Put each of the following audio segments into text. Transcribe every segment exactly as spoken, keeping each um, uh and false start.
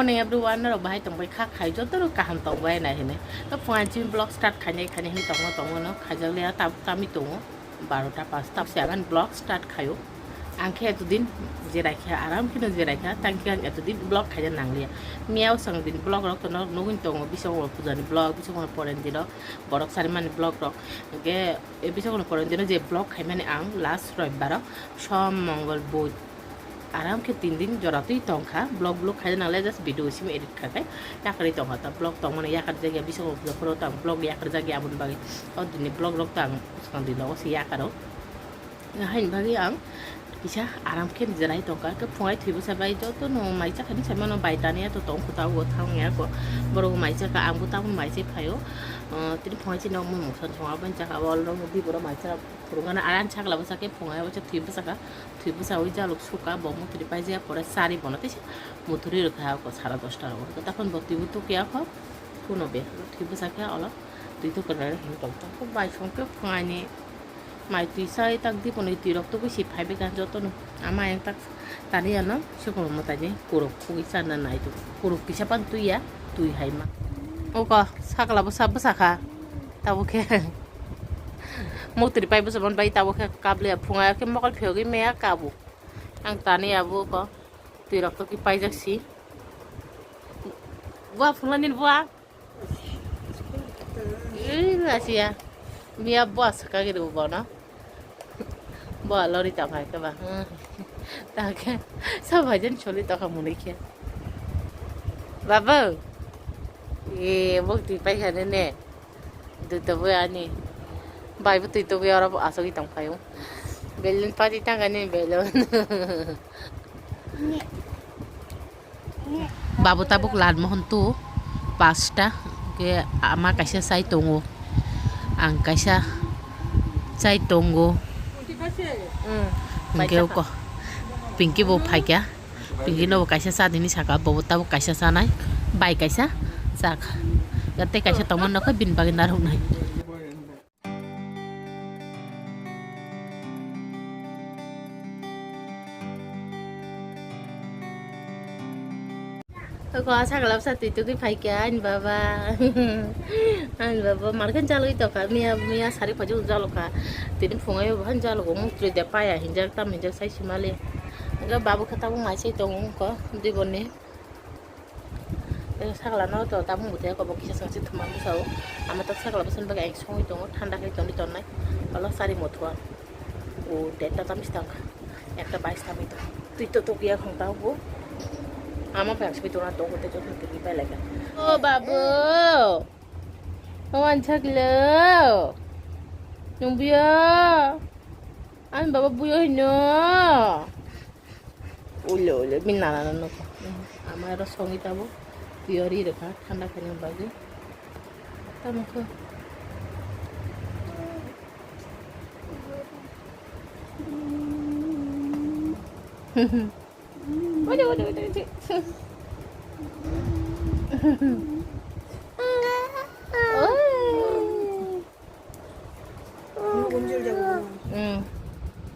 Morning everyone, norok bahai tongbai kha khai joto rok kaham tongbai nai hinwi. To phunga chini vlog start khainai khainai hinwi tongma tongma no khaijak liya tab tami tongo barota pasta se agan vlog start khayo. Ang khe etodin jerai kha aram kheno jerai kha tang khe ang etodin vlog khaina nang liya. Miyao swng din vlog rok to norok nugwi tongo bisok puja ni vlog bisok porendino borok sarimani vlog rok. Hwnkhe e bisok porendino je vlog khaimani ang last roibaro som mongol bud. Aram khe tin din jora twi tong kha. Vlog vlog khaina nangle just video simi edit kha khai yakarwi tong kha. Ta vlog tong mani yakar jagya bising rok phuru tang vlog yakar jagya aboni bagwi o dini vlog rok tang swkang dino o se yakaro. Haini bagwi ang kisa aram khe jerai tong kha. Khe phungai thwi bwsa bai joto no mai cha khani sai mano bai tani ya to tong kho ta o thang ya ko. Borok mai cha kha ang bo tabuk mai cha phaio. Tini phungai chini nok mung mung san song aboni cha kha o lok di borok mai cha phuru gana aran chakla bwsa khe phungai bwsa thwi bwsa kha. Thwi bwsawi jaluk suka bo mutri paijaya pore sari bono teisa mutri rwkha ako sara dosta rogo. Takhon bo twi bo tukya kho kuno be thwi bwsa khe olo twi tukuna hinwi tongkha. Bai songkhe phungaini mai twi sai tak diboni twi rok tugui si phai bwkha jotono ama yang tak tani ano sukuma mwtaini kuruk khugui charna nai tu kuruk kisa pan twi ya twi hai ma. Oko sakla bwsa bwsa kha tabuk khe. Mukti pai bwsa ban bai tabuk khe kabliya phunga khe mokol phiyogwi meya kabu. Ang tani abo ko twi rok to ki paijak si. Bua phunga nin bua. Ui, lasia. Miya bua saka gitu bono. Bua lori tong hai ke ba. Hmm. Ta ke. Sa bhajan choli tong kha muni khe. Babu. E, mukti pai kha ne ne. Dui toboi ani. Bai bo tui toboi oro bo asogwi tong phaio. Belun pati tangani belun. Babu tabuk Lalmohon tu pasta ke ama kaisa chai tongo. Ang kaisa chai tongo. Hingke uko Pinky bo phaikha. Bini no bo kaisa cha dini saka, bo tabuk kaisa chanai, bai kaisa chakha. Tei kaisa tongma nokha bini bagwi narwknai. Oko sakla bwsa twi tugwi phaikha ani baba. Ani baba markhe jalwi tongkha, miya miya sari phajwk jalokha. Tini phungai bo han jalogo muktrwi de paya hinjak tam hinjak sai simali. Hwnkhe babu khe tabuk mai se tongo wngkha diboni. Sakla no to tabuk mutai ko bo kisa sangsi thuma bwsao. Ama tak sakla bwsani bagwi ang songwi tongo, thanda khe tongwi tongnai. Olo sari mothua. O deta tam stang kha. Ekta bais tamwi tong. Twi to tokya khong tabo. Ama pai ang swi tongna tongo tei jokhon twi pai lai kha. O babu. O anchak lo. Nung buyo. Ani baba buyo hino. Ulo ulo bini nana no nokha. Ama ro songwi tabo. Twi ori rwkha thanda khaina bagwi. Tamo kho. Wada wada wada wada. Oh. Hmm.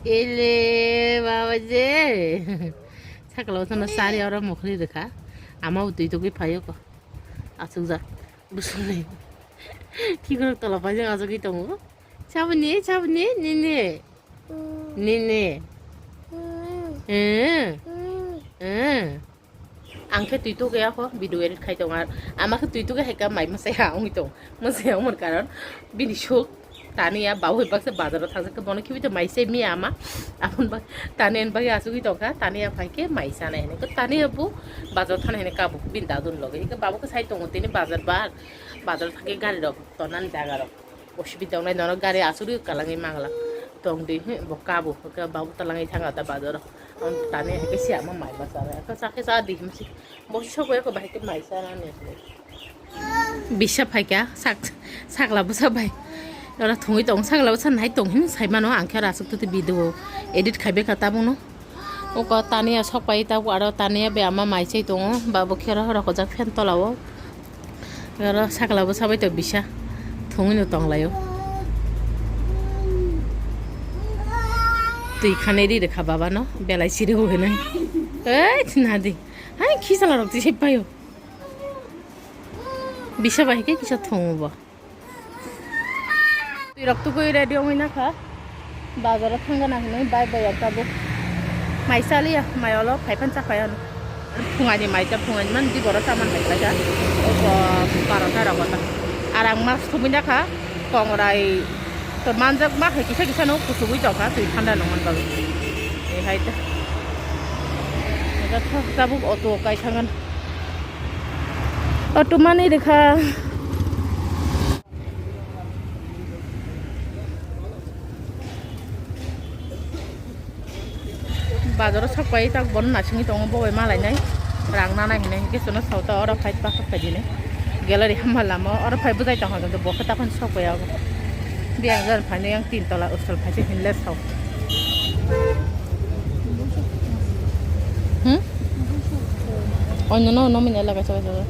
Ele baba je. Sakalo sana sari oro mokhri dekha. Ama utui tugui phayo ko. Asukjak. Busuni. Kikorok tola phaijak asugui tongo. Chaboni, chaboni, nini. Nini. Eh. Eh. Ang khe twi tugwi ya kho video edit khai tongo ar ama khe twi tugwi hai kha mai mwsai ha wngwi tongo. Mwsai wngmani karon bini suk tani ya babu bai baksa bazaro thangjak khe bono khibi to mai se mi ama aboni bak tani ani bagwi asugwi tongkha tani ya phai khe mai sanai hinwi tani ya bo bazaro thana hinwi kabo bini daduni loge hwnkhe babu khe sai tongo tini bazar bar bazaro thangkhe gari rok tonani jaga rok. Osibida wngnai nono gari asugwi kwlangwi mangla tongdi hi bo kabo hwnkhe babu twlangwi thangkha ta bazaro. Ang tani hai khe siya ma mai ma chana khe chakhe cha di himsi bo sok bai ko bahai khe mai chana ni. Bisa phaikha sak sakla bwsa bai ora thungwi tong sakla bwsa nai tong hin sai mano ang khe ora asuk tuti video edit khai bekha tabuk no. Oko taniya sok pai tabuk aro taniya be ama mai chai tongo ba bo khero rokojak fan tola o. Aro sakla bo sabai to bisa thungwi no tong lai o. Twi khane ri rwkha baba no belai siri o hinwi. Ei nadi hai khisala rok twi sai pai o. Bisa bai khe kisa thungo bo. Twi rok tugui ready wngwi nakha. Bazaro thangna hinwi bai bai tabuk. Mai chaliya, mai olo phai phan chakhai ano. Phungani mai ta phungani man di boro saman hai paisa. Oko barota rogo ta. Arang mas thumui nakha. Kongrai to manjak ma hai kisa kisa no kusugui tongkha twi thanda nong man babu. Ei hai ta. Tabuk auto kai thangan. Auto mani rikha. Bazaro sok pai tak bon nasingwi tongo bo bai malai nai. Rang nanai hinai hingke sono sauta oro phai pak phai dinai. Gallery hama lama oro phai bwjai tong hagam bo khe tapan sok pai ago. Biyang jan phai yang tin tola usal phai se hinle sau. Hmm? Onno no, no manya laga chabai chabai.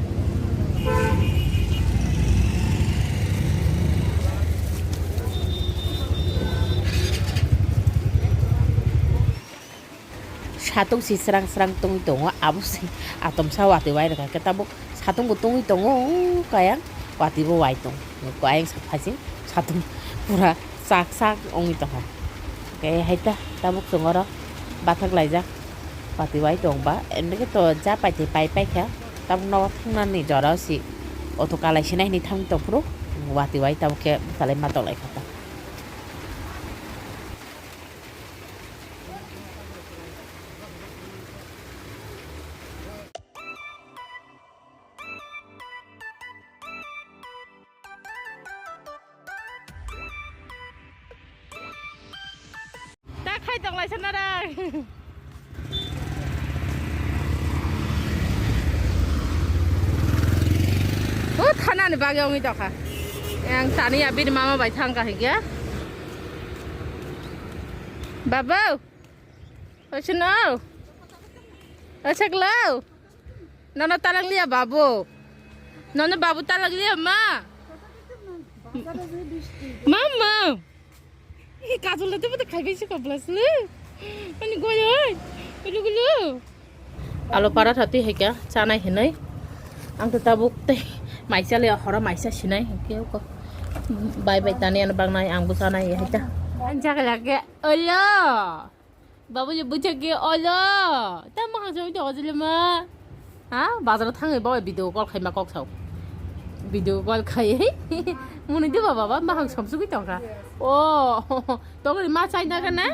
Satung si srang srang tungwi tongo, abo si atom sa watwi wai rwkha khe tabuk satung bo tungwi tongo, kayang watwi bo wai tongo, kayang sa phai se satung pura sak sak wngwi tongkha. Khe hai ta tabuk chwng oro bathak laijak watwi wai tong ba, ende khe to ja pai thai pai pai kha, tabuk nogo thangnani jora o si auto kalai sinai hinwi thangwi tongphuru watwi wai tabuk khe bwchalai ma tong lai kha ta. Ta khai tong lai sana ra. O thana ni bagwi ongwi tokha. Yang tani ya bini mama bai thang ka higya. Babu. Oisino. Oisaklo. Nono talang liya babu. Nono babu talang liya ma. Mama. Ih, kajol le tebo khai bai se kabla sulu. Ani goi oi. Gulu gulu. Alo para thati hai kya chanai hinai. Ang to tabuk tei maisa le horo maisa sinai keu ko. Bai bai tani ano bang nai ang bu chanai hai ta. Ang jaga lage. Olo. Babu je bujak ge olo. Ta mahang soi to jile ma. Ha? Bazar thangwi bo video call khai ma kok sao. Video call khai. Muni de baba ba mahang som sugui tong kha. O. Tong ri ma chai na gana?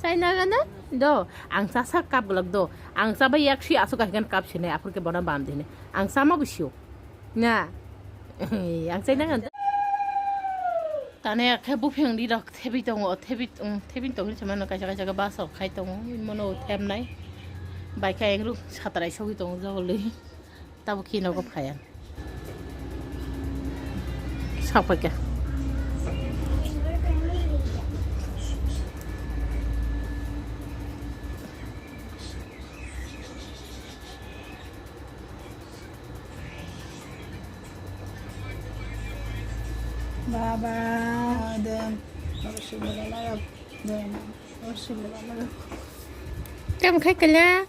Chai na gana? Do. Ang sa sa kap glak do. Ang sa ba yak si asuk kan kap sine apur ke bona bam dine. Ang sa ma bu sio. Na. Ang chai nang. Tane khe buphang di rok thebi tongo, thebi, um, thebi tongo se mano kaisa kaisa khe bus rok khai tongo, mono themnai. Bai khe engru satrai sogwi tongo jogolwi. Tabo khi nogo phaya. Sakpai khe. Baba, dem, rosgulla layok, dem, rosgulla layok. Tam khai kala,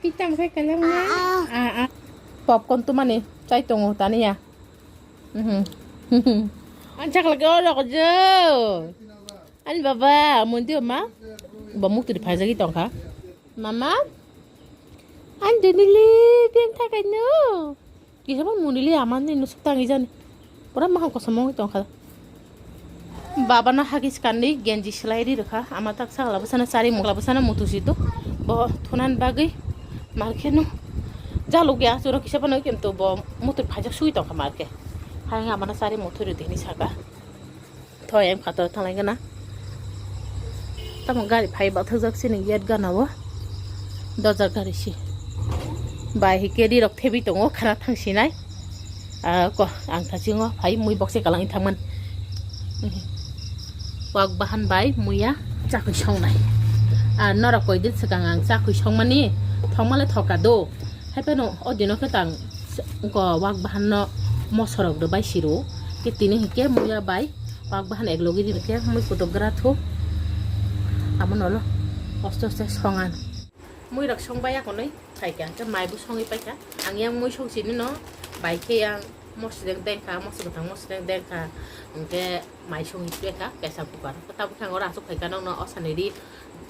pi tam khai kala ma? Ah, ah. Popcorn tu mani, chai tongo tani ya. Mhm. An chak lagi olo ko jo. Ani baba, mundi ma? Ba mukti di phajagi tongkha. Mama? An dunili biang thakai no. Kisa ba munili amani no suktangi jani. Pura mahang kosom wngwi tongkha. Baba no hagi skandi genji slai ri rwkha. Ama tak sagla bwsano chari mukla bwsano mutu si to. Bo thunan bagwi marke no. Jaluk ya churo kisa ba no kim to bo mutu phajak sui tongkha marke. Hai amana chari mutu ri dini saka. Thoi, em khato thanglai gana. Tamo gari phai bathajak sini gate gana o. Dojak gari si. Bai hi kedi rok thebi tongo khana thang sinai. Ah, ko ang thasingo phai mui bokse kalang thangman. Wak bahan bai muya chakui songnai. Ah, norok koi din swkang ang chakui songmani thongmale thoka do. Hai phano o dino khe tang ko wak bahan no mosorok rwbai siro. Ke tini hinkhe muya bai wak bahan ek logi ri khe mui kutukgra thu. Amo nolo oste oste songan. Mui rok songbai ya konwi phaikha, hinkhe mai bo songwi paikha. Ang yang mui song sini no bai khe yang Mosodeng dengkha, moso kwthang mosodeng dengkha, hwnkhe mai songwi tubekha pressure cooker. Tabuk khe ang oro aswk khaikha, nokno osani ri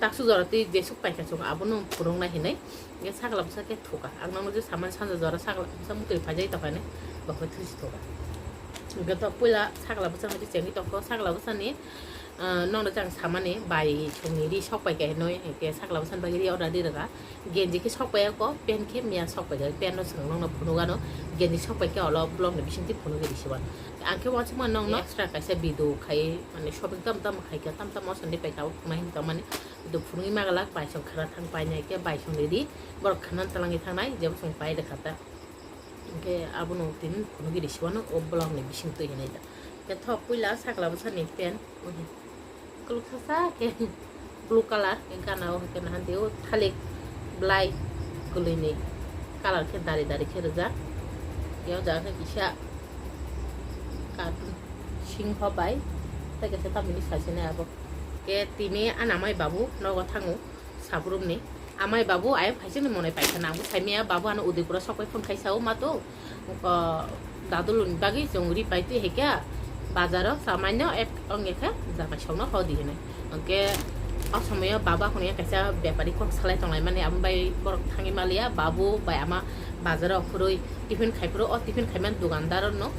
taksuk jora twi jesuk paikha chwng abono phunuknai hinwi. Hwnkhe sakla bwsa khe thuka. Ang nokno je samani sanja jora sakla bwsa mutwi phaijai tongkha hinwi, bo khe thusi thuka. Hwnkhe to puila sakla bwsa hwnkhe chengwi tongkha, sakla bwsani Ah, nokno chang samani bai songni ri sok pai khe hinwi, hwnkhe sakla bwsani bagwi ri order ri rwkha. Genji khe sok pai ya kho, pant khe miya sok pai kha, pant no swkang nokno phunuk ano, genji sok pai khe olo block ni bisingtwi phunugwi risi mano. Ang khe uansukma nokno extra kaisa video khai, mane shopping tamo tamo khai kha, tamo tamo osandi pai kha, phunai hinwi tongmani video phunugwi magalak, bai song khara thang painai khe, bai songni ri borok khana talangwi thangnai, jebo chwng pai rwkha ta. Hwnkhe abono tini phunugwi risi mano, o block ni bisingtwi hinwi ta. Hwnkhe thok puila sakla bwsani pant, Kwlwksa sa khe blue colour, hwnkhe gana o hwnkhe nahan tei o thalik blai kwlwini colour khe dari dari khe rijak. Tei o jaga khe kisa cartoon singho bai tei kaisa tamoni saisinai abo. Khe tini ani amai babu nogo thango sabrumni. Amai babu ayang phaisingni monai paikha nangbo saimaya, babu ano Udaipuro sokpai phone khaisa o mato. Ko daduluni bagwi chwng ri pai twi hai khe bazaro samaino ek ongya khe japai songno hodi hinwi. Hwnkhe o somoyo baba hwnwi kaisa bepari kok salai tonglaimani, abo bai borok thangwi maliya, babu bai ama bazaro khurui tiffin khai phuru, o tiffin khaiman dukandar no,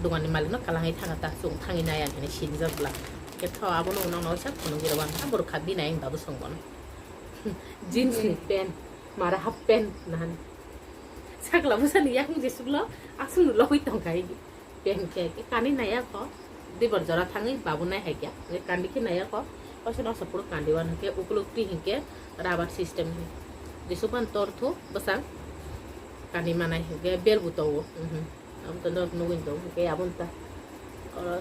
dukanni malikno kalangwi thangkha ta, chwng thangwi naiya hinwi sinijak bwla. Hwnkhe tho abono uno uno waisa phunugwi rw ang, borok kha bini ayang babu songbono. Jeans ni pant, mara half pant nahan. Sakla bwsani yakung jesuklo aswk logwi tongkha igi. Pant khe, khe kanwi naiya kho. Dibor jora thangwi babu nai hai khe. Nge kandi khe naiya kho. Oso noso puro kandi wan khe ukuluk twi hinkhe rubber system hi. Jesuk ban tor thu bwsang kandi manai hinkhe bel bu tongo. Mhm. Amo to nok nugwi tong hinkhe abo ta. Oro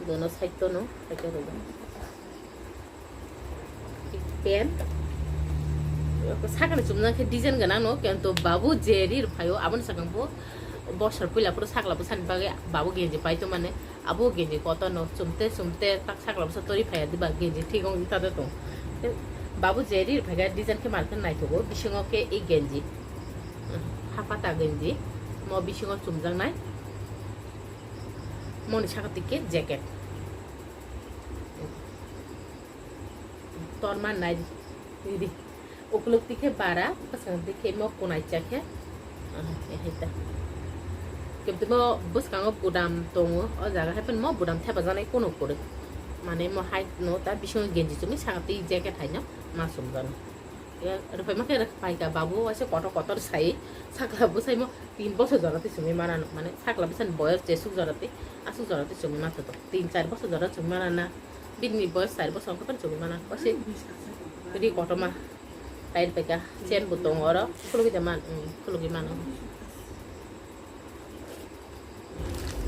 dono side tono hai khe rwgo. Pant. Sakani chumjak khe design gwnang no, kintu babu je ri rw phaio, aboni sakang bo bosor puila phuru sakla bwsani bagwi babu genji pai tongmani, abo genji kotor no chumte chumte tak sakla bwsa tori phaiya diba genji thik wng ta tong. Babu je ri rw phaikha design khe mar khe naithogo, bisingo khe i genji, hapata genji, mo bisingo chumjaknai, moni saka tik khe jacket. Torma nai di. Ukuluk tikhe bara, bwskango tikhe mo kunai chakhe. Ah, ehai ta. Kebtimo bwskango budam tongo, o jaga hai phano mo budam thepajaknai kunu kwrwi. Mane mo hai no ta bisingo genji chumui saka twi jacket hai no ma chumjaknai. Ya, rwphaima khe rwphaikha babu waisa kotor kotor sai sakla bwsaimo. Tin bosor jora twi chumui mana no, mane sakla bwsani boyos jesuk jora twi aswk jora twi chumui manthogo. Tin char bosor jora chumui mana na, bini boyos char bosor wngkha phano chumui mana. Waisa ri kotorma tai rwphaikha, chain bo tongo oro, khulugwi da man, um, khulugwi mano.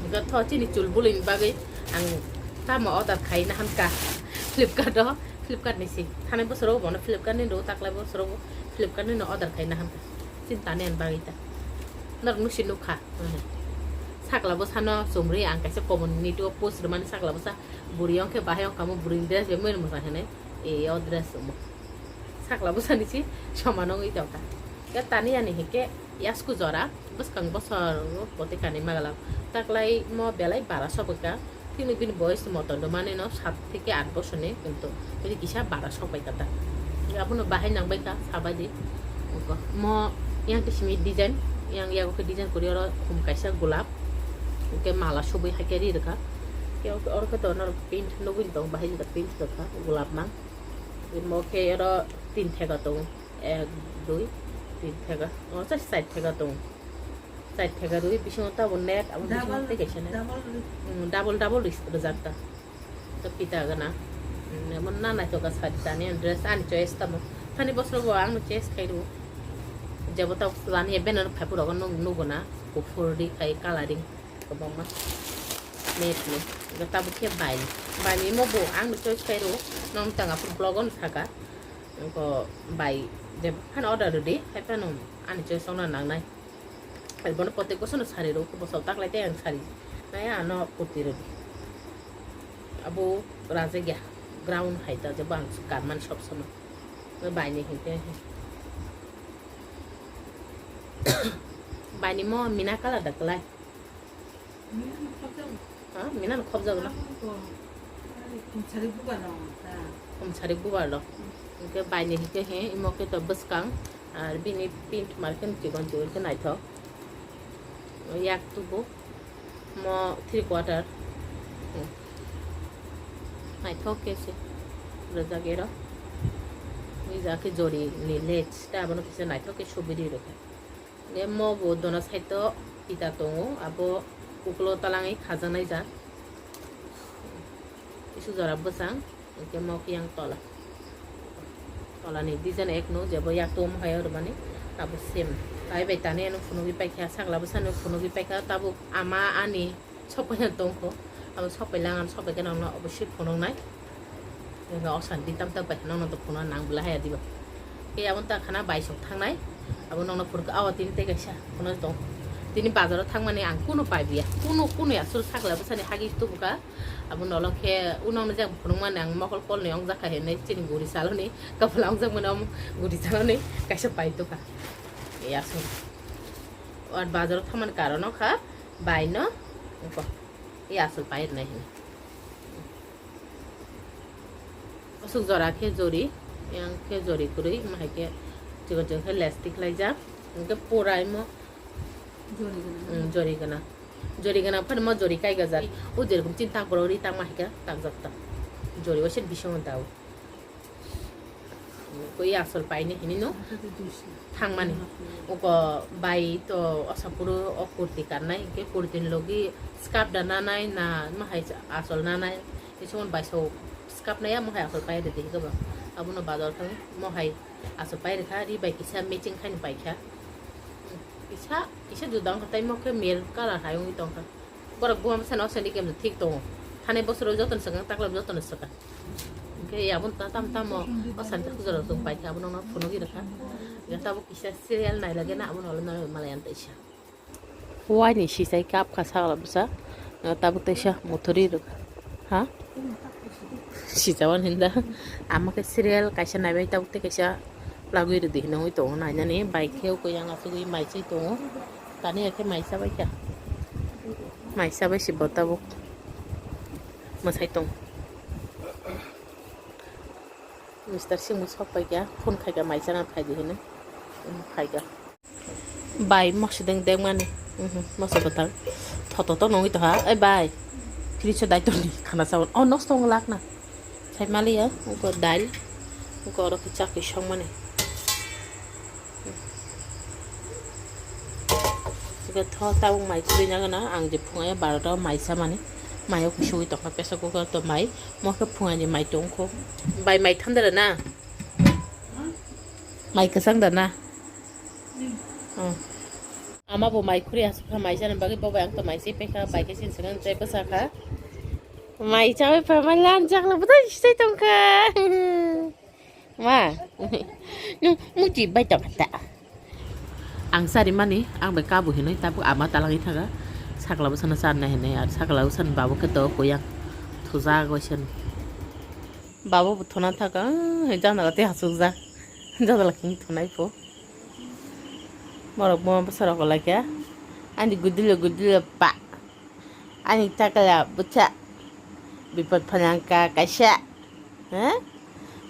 Hwnkhe tho chini chul buloini bagwi ang tamo order khaina hamkha Flipkart o, Flipkart ni si. Thanai bosoro bono Flipkart ni rw, taklai bosoro bo Flipkart ni no order khaina hamkha. Chini tani ani bagwi ta. Norok nusi nukha. Sakla bwsano chumri ang kaisa community o post rwmani sakla bwsa buri wngkhe bahai wngkha mo buri dress bai mui rwmani hinwi. E o dress omo. Sakla bwsani si soman wngwi tongkha. Ya tani ani hinkhe yasku jora bwskang bosor o poti kanwi magalak. Taklai mo belai bara sopikha. Thikno bini boyes moto do mani no sat theke at bosor ni, kintu bini kisa bara sokpaikha ta. Abono bahai nangbaikha sabaidi. Mo yang kisimi design, yang yago khe design kori oro khum kaisa gulab. Hwnkhe mala subui haikhe ri rwkha. Khe oro khe to norok pink nugwi tong bahai jora pink rwkha gulab mang. Mo khe oro tin thega tongo. Ek, dui, tin thega. O, sa side thega tongo. Side thega rwi bisingo tabuk net, abo bisingo tei kaisa net. Double, double rijak ta. To pita gana. Mo na naithoka sari tani dress ani choice tamo. Thani bosrogo ang choice khai rw. Jebo tabuk lani banner phai phurogo nugo na. Kuphur ri khai coloring. Kwbangma net ni. Tabuk khe bai. Bai ni mo bo ang choice khai rw. Nong tanga phur vlog on saka. Ko bai je phano order rwdi, hai phano ani choice wngna nangnai. Hai bono protek bosor no sari rw, bosor taklai tei ang sari nai ano kurti rwdi. Abo rajak ya, ground hai ta je bo ang kanmani sob somoi. Bai ni hinkhe. Baini mo mina colour da kwlai. Ha, mina no khobjak na. Khumsari bubar rok. Hingke baini hingke he imo khe to bwskang. Ar bini pint marke chikon chikon khe naithok. Yak tubu mo three quarter. Naithok khe se rwjak ero. Nijak khe jori ni lace ta abono kisa naithok khe subidi rwkha. Nge mo bo dona side o ita tongo, abo ukulo talangwi khajaknai ja. Isu jora bwsang, hingke mo khe yang tola. Tola ni design ek no, jebo yak tom hai rwmani, abo same. Tai bai tani ano phunugwi paikha, sakla bwsano phunugwi paikha, tabuk ama ani sok paina tongkho, abo sok pailang, ano sok paikha nokno oboswi phunuknai. Nokno osanti tam tam paikha nokno to phunukna nang bwla haya diba. Khe abo ta khana bai sok thangnai, abo nokno phunukha, awa tini tei kaisa phunuk tong. Tini bazaro thangmani ang kunu paibiya, kunu kunu aswk sakla bwsani hagi tubukha. Abo nolong khe unokno jang phunukmani ang mokol kolni ongjakha hinwi chini guri saloni, kapla ongjakmani omo guri saloni kaisa pai tubukha. Aswk. Ar bazaro thangmani karon wngkha. Bai no, oko. E aswk pai rwnai hwnwi. Aswk jora khe jori, yang khe jori kwrwi, omo hai khe chikon chikon khe lipstick laijak. Hingkhe pura imo jori gwnang. Mm, jori gwnang. Jori gwnang phano mo jori kai gajak. O jerokom chini tak borok ri tangma hai khe takjak ta. Jori o se bisingo dao. Koi asol paini hini no thangmani. Oko bai to osa puro o kurti karnai, hingke kurti ni logi scarf da nanai na, ma hai asol nanai. Isongon bai so scarf naya, mo hai asol pai rwdi hingke ba. Abono bazar thang, mo hai asol pai rwkha, ri bai kisa matching khaini paikha. Kisa, kisa juda wngkha, tai mo khe mer colour hai wngwi tongkha. Borok buma bwsano o sandi khe thik tongo. Thanai bosoro jotono swkang, takla jotono swkang. Hingke aboni ta tam tamo o sandi khe jora chwng paikha, abono phunugwi rwkha. Hingke tabuk kisa serial nailagena abono malai ang taisa. Waini sisai kapkha sakla bwsa. Tabuk taisa muthuri rwkha. Ha? Sijawani hinda. Ama khe serial kaisa naibai tabuk tei kaisa lagwi rwdi hinwi tongo nainani. Bai khe oko yang asugwi mai se tongo. Tani ya khe mai sabai kha. Mai sabai si bo tabuk. Mwsai tong. Mister Singh bo sok pai kha. Phone khai kha mai chana phai di hinwi. Phai kha. Bai, moso deng deng mani. Mhm, moso bwtang. Thoto to nungwi toha. Ei bai. Fridge o dai toni khana chabon. Oh, nosto wng lak na. Sai mali ya, uko dal. Uko oro khe chakwi song mani. Uko tho tabuk mai kwrwi na gana. Ang je phungai barota o mai sa mani. Mai o khe sugwi tongkha pressure cooker to mai. Mo khe phungai ni mai tong kho. Bai mai thandara na. Mai kwchang da na. Oh. Ama bo mai khuri asuk kha mai jani bagwi bo bai ang to mai se pekha bai khe sin sinang tei bwsa kha. Mai chawi pha mai lan jak la bwdai stai tong kha. Ma. Nung muti bai tong kha ta. Ang sari mani ang bai kabu hinwi tabuk ama talangwi thaga. Sakla bwsano charna hinwi ar sakla bwsani babu khe to koyang thujak bai sani. Babu bo thuna thaga, ah, jana tei hasuk jak. Jadala king thunai pho. Borok buma bwsa rok laikha. Ani gudilo gudilo pa. Ani takla bwsa. Bipot phanang ka kaisa. He?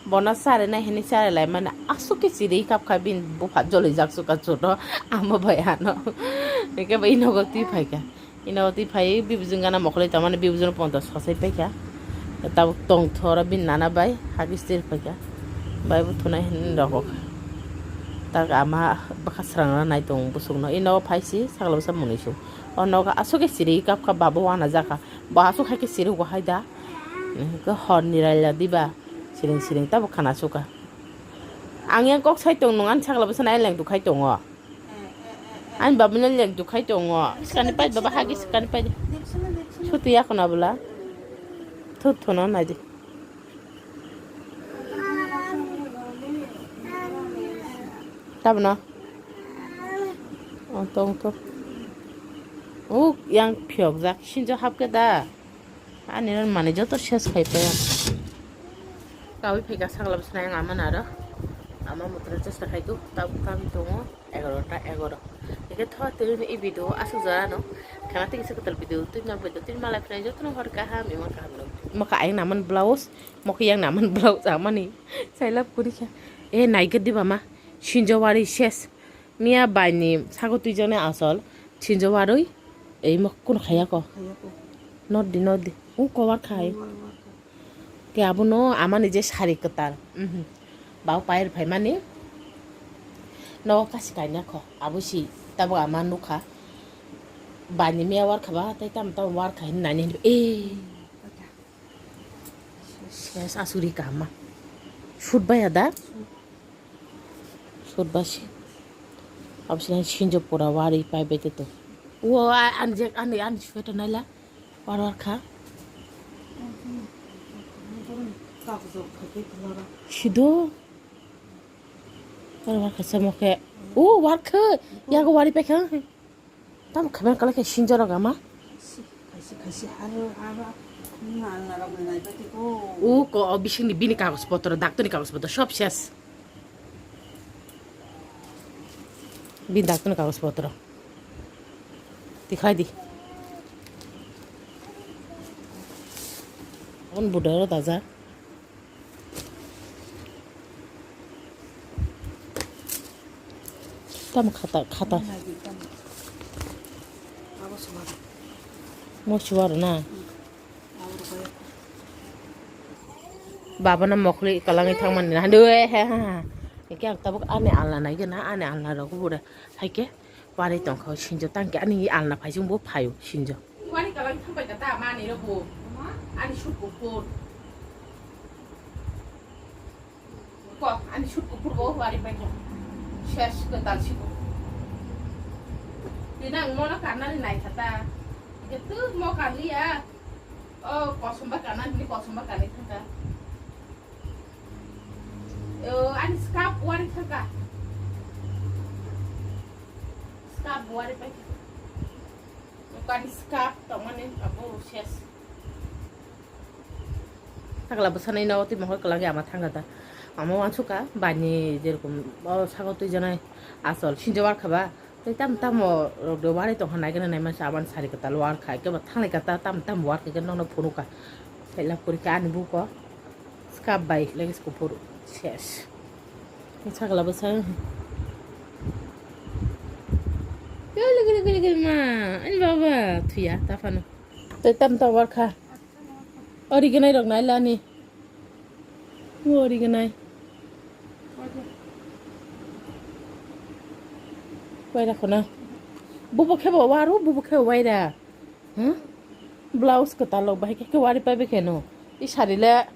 Bono sari na hini sari lai mani asuk ke siri kap kha bin bupha joli jak suka chuto. Amo bai ano. Eke bai nogo twi phai kha. Ina o twi phai bibujung gana mokholi tamani bibujung ponto sosai paikha. Tabuk tong thora bin nana bai hagis tir paikha. Bai bo thunai hin rokok. Tak ama bwkha srang nai tong busuk no. Ina o phai si sakla bwsa mwnwi su. O nogo asuk ke siri kap kha babo wana jakha. Bo asuk hai ke siri go hai da. Ko hor ni raila diba. Siring siring tabuk khana suka. Ang yang kok sai tong nung an sakla bwsa nai leng tu khai tongo. Ani babino lek dukhai tongo. Skani pai baba hagi skani pai. Suti yakuna bula. Thut thuno nai di. Tabno. Oh, tong to. Oh, yang phiok jak sinjo hapke da. Ani ron mane joto ses khai paya. Kawi phika sakla bwsnai ang ama naro. Ama mutra chesta khai tu tab kawi tongo egarota egaro. Khe tho tini i video aswk jora no. Khana tei kisa kwtal video twi nang video twi malai phai jotono hor kaham ima kaham no. Mokha ayang naman blouse, mokha yang naman blouse amani. Sailap kuri kha. E nai gedi bama. Sinjowari ses. Miya bai ni sago twi jone asol. Sinjowaroi. Ei mok kun khaya ko. Nodi nodi. U cover khai. Ke abono amani je sari kwtal. Mhm. Bau pair phaimani. No kasi kaina kho. Abo si tabo ama nukha. Bani me war khaba tai tam tam war khai nani. Eh. Ses asuri kama. Sut bai ada. Sut basi. Abo si sinjo pura wari pai bai to. Wo ani je ani ani sweater naila. War war kha. Sido. War war kha samo khe. O war kha. Yago wari pai kha. Tam kha kala khe sinjo rok ama. Khaisi khaisi haro haro. Nalna rok nai pai ko. O ko o bising ni bini kagos potro, dakto ni kagos potro sob ses. Bini dakto ni kagos potro. Tikhai di. On budaro daja. Tam khata khata. Mo chuwar na. Baba na mokli kalangi thangmani na hande he ha ha. Eke ang tabuk ani alna nai gana ani alna rogo bure. Haike. Wari tongkha o sinjo tangke ani alna phaising bo phaio sinjo. Wari kalang thampai kata mani rogo. Ani sut kuphur. Ko ani sut kuphur bo wari pai ko. Ses ko tal siko. Dinang mono karnani nai khata. Itu mo kaliya. Oh, kosomba karnani kosomba kali khata. Oh, ani skap wari khata. Skap wari pai. Kani skap tongmani abo ses. Takla bwsanai no twi mohor kwlangwi ama thangkha ta. Ama uansukha bani jerokom o sago twijanai asol sinjo warkha ba. Tei tamo tamo rok de wari tongkha naikhe nai masa abani sari kwtal warkha khe ba thanglai kha ta tamo tamo warkha khe nokno phunukha. Tei lab kwrwikha ani buko. Skap bai legs kuphur ses. Sakla bwsa. Gili gili gili gili ma. Ani baba thuya taphano. Tei tam ta warkha. Ori gwnai rok nai lani. Ori gwnai. Waira khona. Bubo khebo waru, bubo khebo waira. Hmm? Blouse kwtal rok bahai khe wari pai bai khe no. I sari le.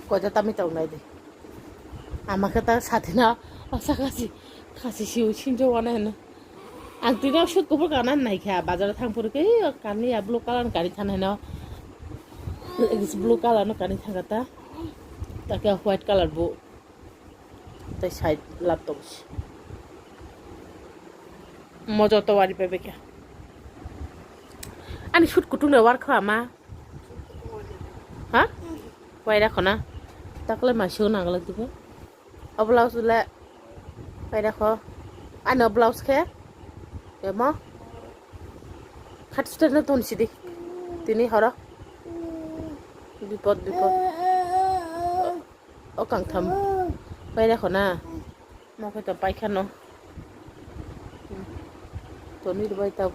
Koita tami tong nai di. Ama khe ta sathi na asa khasi khasi siu sinjo wana heno. Ang tini o sut kubur kana nai kha bazar thang puru khe kani ya blue color kani thana heno. Blue color no kani thang kata. Ta khe white color bu. Tei side laptop se. Mojo to wari pai bekha. Ani sut kutung le war kha ma. Ha? Waira khona. Takle ma shu nang le dibe. O blouse le. Waira kho. Ani o blouse khe. Emo. Khat sute na ton sidi. Tini horo. Bipot bipot. O kangtham paina khona. Mo khe to paikha no. Toni rwbai ta